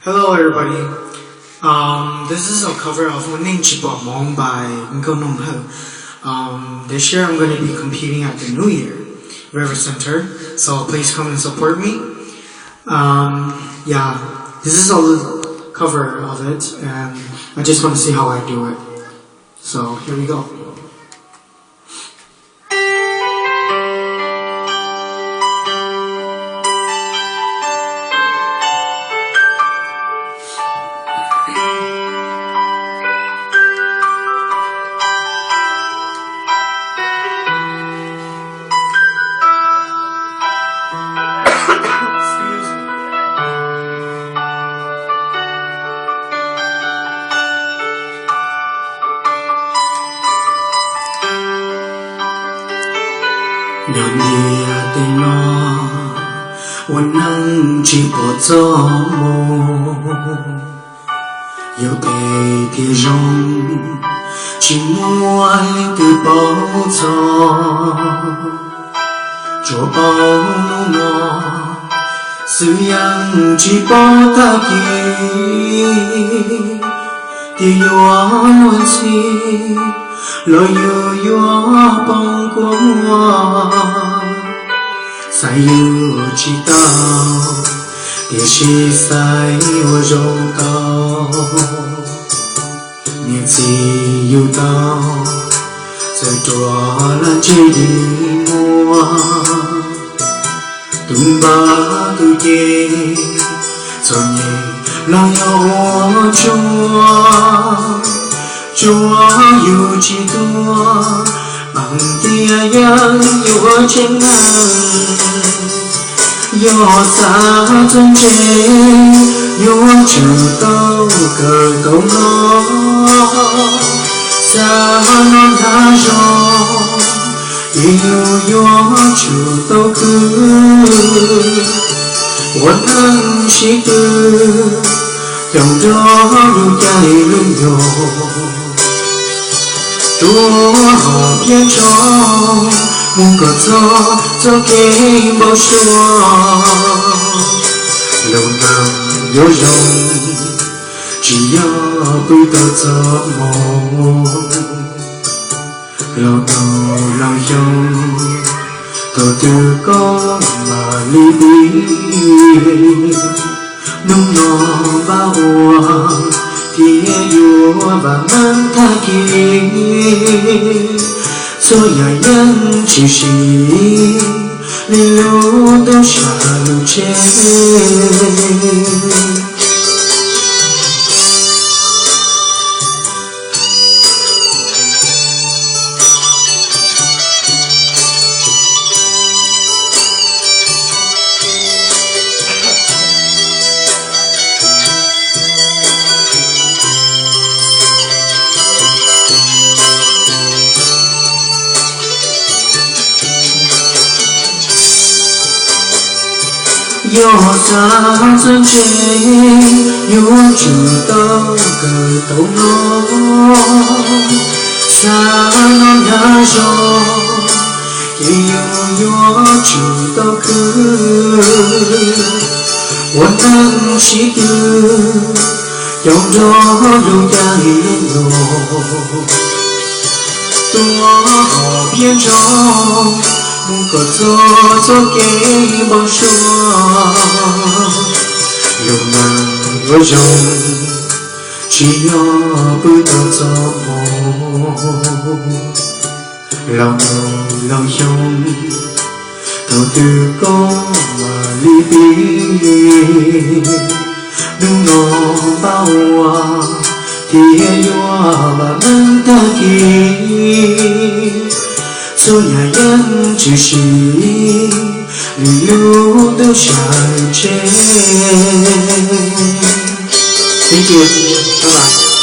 Hello, everybody. Um, this is a cover of Ua Neej Tsis Pom Hmoov by Nkauj Nuj Hawj. Um, this year I'm going to be competing at the New Year River Center, so please come and support me. Um, yeah, this is a little cover of it, and I just want to see how I do it. So here we go. Nyob ntiaj teb no, ua neej tsis pom txoj hmoo, yus phem thiab zoo, tsis muaj leej twg paub txog. Tsuas paub hnub no xwb yeej tsis paub tag kis, tias yuav luag ntxhi los yus yuav poob kua muag. Xaiv yus tsis tau, tiam sis xaiv ua zoo tau. Niam txiv yug tau, txawm ruam los ntsej dig muag. Tus npawg tus ceg, txom nyem los yog ua tsuag, tsuas yus tsis tuag, npam tias yeej yuav tseeb neeg. Yog xav txawj ntse, yuav tsum tau kawm tau hnov, xav hnov dag zog, ces yus yuav tsum tau khwv. Ua neej sib tw, xyaum nrog lub caij lub nyoog, rua hom phiab ntsoog mus kom txog txoj kev npau suav. Lub neej yuav zoo, tsis yog pw tau txoj hmoo. Laus tus laus xyoo, thaum twg koj mam li pib. Hnub no npaj ua, thiaj yuav vam meej tag kis. Txhua yam yeej tshwm sim li lub ntuj sab lub tsheb. Yog xav txawj ntse, yuav tsum tau kawm tau hnov, xav hnov dag zog, ces yus yuav tsum tau khwv. Ua neej sib tw, xyaum nrog lub caij lub nyoog, tua hom phiab ntsoog mus kom txog txoj kev npau suav. Lub neej yuav zoo, tsis yog pw tau txoj hmoo. Laus tus laus xyoo, thaum twg koj mam li pib. Hnub no npaj ua, thiaj yuav vam meej tag kis. Txhua yam yeej tshwm sim li lub ntuj sab lub tsheb. Thank you. Bye bye.